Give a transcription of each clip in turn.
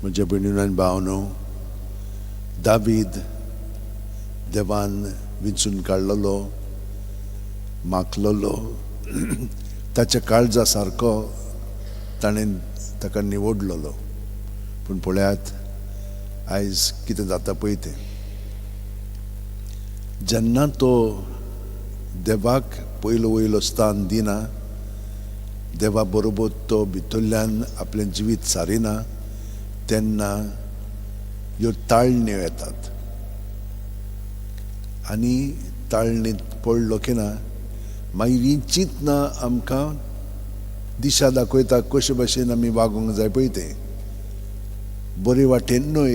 म्हज्या भयणीन आनी भावनो, दावीद देवान विंचून काडलेलो, माखलेलो, ताच्या काळजा सारको ताणें ताका निवडलेलो. पूण पळयात आयज कितें जाता पळय तें. जेन्ना तो देवाक पयलो वयलो स्थान दिना, देवा बरोबर तो भितरल्यान आपलें जिवीत सारिना, तेन्ना ह्यो ताळण्यो येतात. आनी ताळणींत पडलो की ना मागीर ही चिंतना आमकां दिशा दाखयता कशे भशेन आमी वागूंक जाय पळय तें. बरे वाटेन न्हय,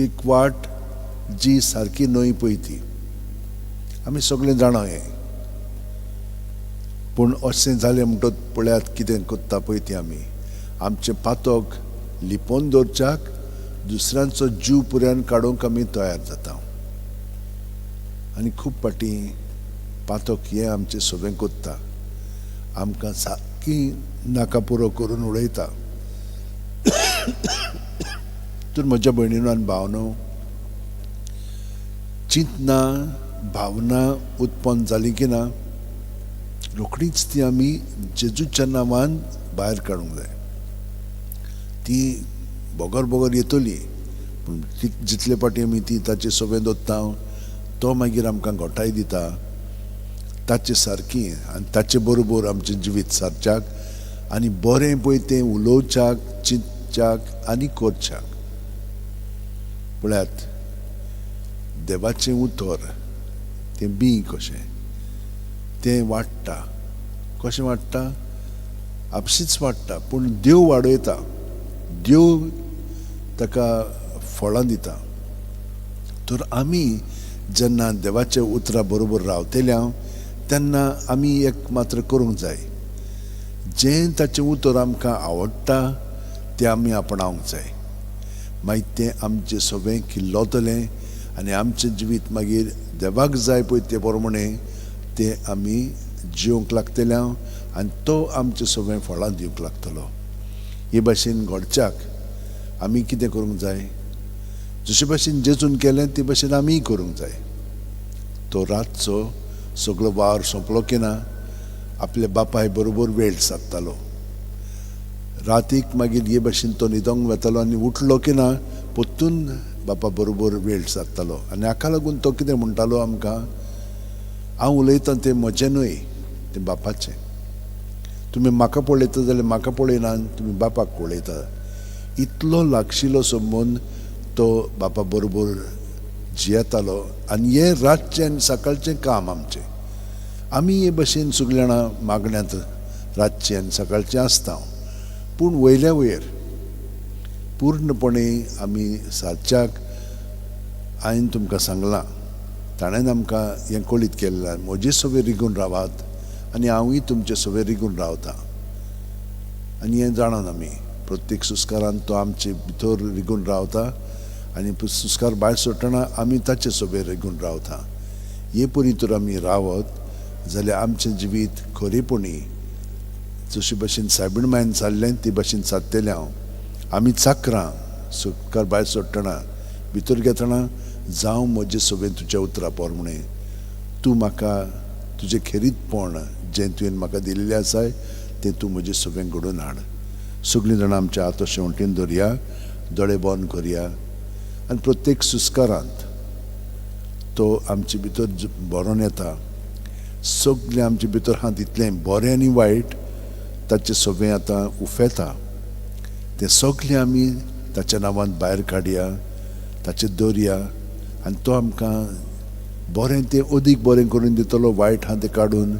एक वाट जी सारकी न्हय पळय ती आमी सगळीं जाणा हें. पूण अशें जालें म्हणटकच पळयात कितें करता पळय ती आमी. आमचें पातक लिपोवन दवरच्याक दुसऱ्यांचो जीव पुऱ्यान काडूंक आमी तयार जाता. आनी खूब फावटी पातक हें आमचें सगळें करता, आमकां सारकी नाका पुरो करून उडयता. तर म्हज्या भयणीनो आनी भावनो, चिंतना भावना उत्पन्न जाली की ना रोखडीच ती आमी जेजूच्या नांवान भायर काडूंक जाय. ती बगर बगर येतली, पूण जितले फावटी आमी ती ताचे सोबें दवरता तो मागीर आमकां घोटाय दिता ताचे सारकी आनी ताचे बरोबर आमचें जिवीत सारच्याक आनी बरें पळय तें उलोवच्याक, चिंतच्याक आनी करच्याक. पळयात देवाचें उतर तें बीं कशें तें वाडटा. कशें वाडटा? आपशीच वाडटा, पूण देव वाडयता, देव ताका फळां दिता. तर आमी जेन्ना देवाच्या उतरा बरोबर रावतले तेन्ना आमी एक मात्र करूंक जाय, जें ताचें उतर आमकां आवडटा तें आमी आपणावंक जाय. मागीर तें आमचें सगळें किल्लवतलें आनी आमचें जिवीत मागीर देवाक जाय पळय ते प्रमाणे तें आमी जिवंक लागतले आनी तो आमचें सगळें फळां दिवंक लागतलो. हे भाशेन घडच्याक आमी कितें करूंक जाय, जशे भाशेन जेजून केलें ते भाशेन आमीय करूंक जाय. तो रातचो सगळो वावर सोंपलो की ना आपल्या बापाय बरोबर वेळ सादतालो. रातीक मागीर हे भाशेन तो न्हिदोंक वेतालो आनी उठलो की ना परतून बापा बरोबर वेळ सादतालो. आनी हाका लागून तो कितें म्हणटालो आमकां, हांव उलयतां तें म्हजें न्हय, तें बापाचें. तुमी म्हाका पळयता जाल्यार म्हाका पळयना, तुमी बापाक पळयता. इतलो लागशिल्लो संबंद तो बापा बरोबर जियेतालो. आनी हें रातचें आनी सकाळचें काम आमचें. आमी हे भशेन सगळीं जाणां मागण्यांत रातचें आनी सकाळचें आसता, पूण वयल्या वयर पूर्णपणे आमी सारच्याक हांवें तुमकां सांगलां, ताणें आमकां हें कळीत केल्लें, म्हजे सगळें रिगून रावात आनी हांवूय तुमचे सगळें रिगून रावता. आनी हें जाणान आमी प्रत्येक सुस्कारान तो आमचे भितर रिगून रावता आनी सुस्कार भायर सोडटना आमी ताचे सगळें रिगून रावता. हे परी तर आमी रावत जाल्यार आमचें जिवीत खरेपणी जशे भशेन सायबीण मायन सारलें ते भशेन सादतलें हांव. आमी चाकरां सुस्कार भायर सोडटना भितर घेतना जावं म्हजे सगळें तुज्या उतरा प्रमाणे, तूं म्हाका तुजें खेरीतपण जें तुवें म्हाका दिल्लें आसाय तें तूं म्हजें सगळें घडोवन हाड. सगळीं जाणां आमच्या हात शेंवटीन धरया, दोळे बंद करया आनी प्रत्येक सुस्कारांत तो आमचे भितर भरोन येता. सगळें आमचे भितर आहा तितलें बरें आनी वायट ताचें सगळें आतां उफेता, तें सगळें आमी ताच्या नांवान भायर काडया, ताचें दवरया आनी तो आमकां बरें तें अदीक बरें करून दितलो, वायट आहा तें काडून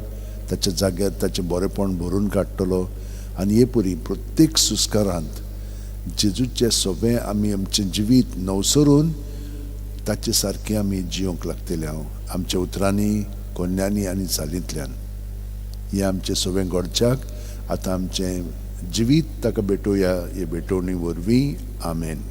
ताच्या जाग्यार ताचें बरेंपण भरून काडटलो. आनी हे परी प्रत्येक सुस्कारांत जेजूचें सगळें आमी आमचें जिवीत नवसरून ताचे सारकें आमी जिवंक लागतले. हांव आमच्या उतरांनी, कोन्यांनी आनी चालींतल्यान हें आमचें सगळें घडच्याक आतां आमचें जिवीत ताका भेटोवया हे भेटवणी वरवीं. आमेन.